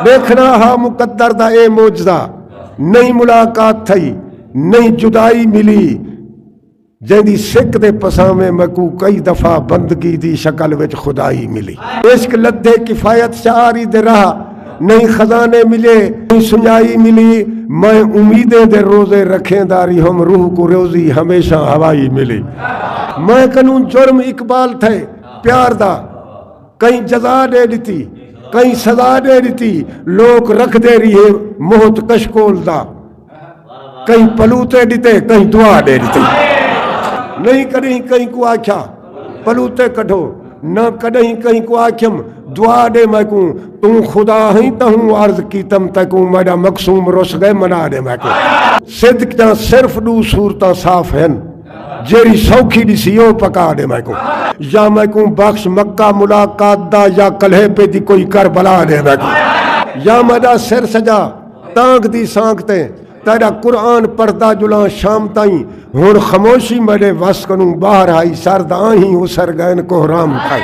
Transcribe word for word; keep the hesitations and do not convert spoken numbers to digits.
ݙیکھݨا ہا مقدر دا اے معجزہ، نہیں ملاقات تھئی، نہیں جدائی ملی۔ جیندی سک دے پساویں میکوں کئی دفعہ بندگی دی شکل وچ خدائی ملی۔ عشق لدھے کفایت شعاری دے راہ، نہیں خزانے ملے، نہیں سنڄائی ملی۔ میں امیدیں دے روزے رکھیندا ریہم، روح کوں روزی ہمیشہ ہوائی ملی۔ میں کنوں جرم اقبال تھئے پیار دا، کہیں جزا ݙے ݙتی، کہیں سزا ݙے ݙتی، لوک رکھدے ریہے موت کشکول دا۔ کہیں پلوتے ݙتے، کہیں دعا ݙے ݙتی۔ نہیں کݙہیں کہیں کوں آکھیا پلوتے کڈھو، نہ کݙہیں کہیں کوں آکھیم دعا ݙے میکوں۔ توں خدا ہئیں تہوں عرض کیتم تیکوں، میݙا مقسوم رس ڳئے منا ݙے میکوں۔ صدق دیاں صرف ݙو صورتاں صاف ہن، جیڑھی سوکھی ݙسی او پکا ݙے میکوں۔ یا میکوں بخش مکہ ملاقات دا، یا کلہیپے دی کوئی کربلا ݙے میکوں۔ یا میݙا سر سڄا تانگھ دی سانگھ تے، تیݙا قرآن پڑھدا جلاں شام تائیں۔ ہݨ خاموشی میݙے وس کنوں ٻاہر آئی، سر دا آہیں اسر ڳئن کوہرام کھائی۔